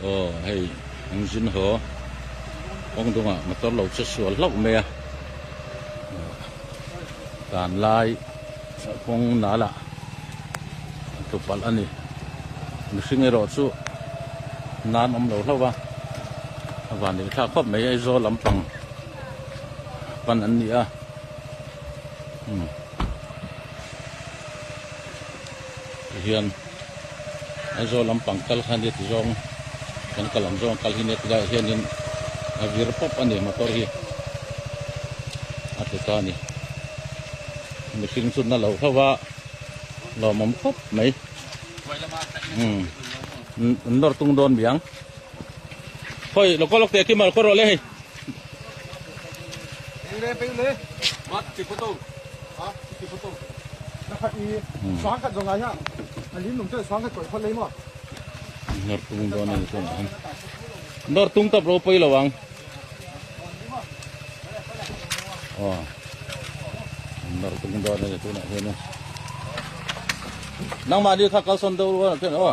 Aw hei an zin haw kawng dungah motor lo che sual hlauh mai a tan lai kawng nalah a tlu palh a ni mihring erawh chu nan awm lo hlauh a a van leh thlak khawp mai Aizawl lampang pan an ni a umm tihian Aizawl lampang kal kha nia ti zawng kan kal ang zawng kal hi nia ti laiah hianin a vir pawp a ni motor hi a tlu ta a ni mihring chu na lo hlauh a lawmawm khawp mai umm an nawr tung dawn miang khawi lo kawlawk teh kim a lo kaw rawh le hei. Nawr tung dawn a ni chuan ang nawr tung tawp lo pawi lo ang aw nawr tung dawn a ni tunah hian nangmahni kha kalsawn deuh rual chuan aw.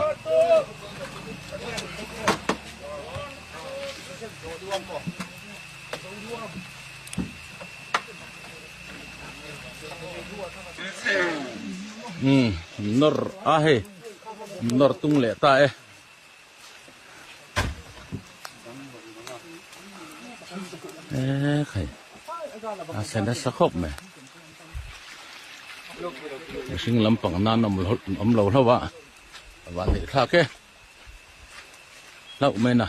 Umm nawr a hei nawr tung leh ta e. E khai a se nasa khawp mai mihring lampang nan awm lo hlauh a a van neih thlak e hlauh mai na.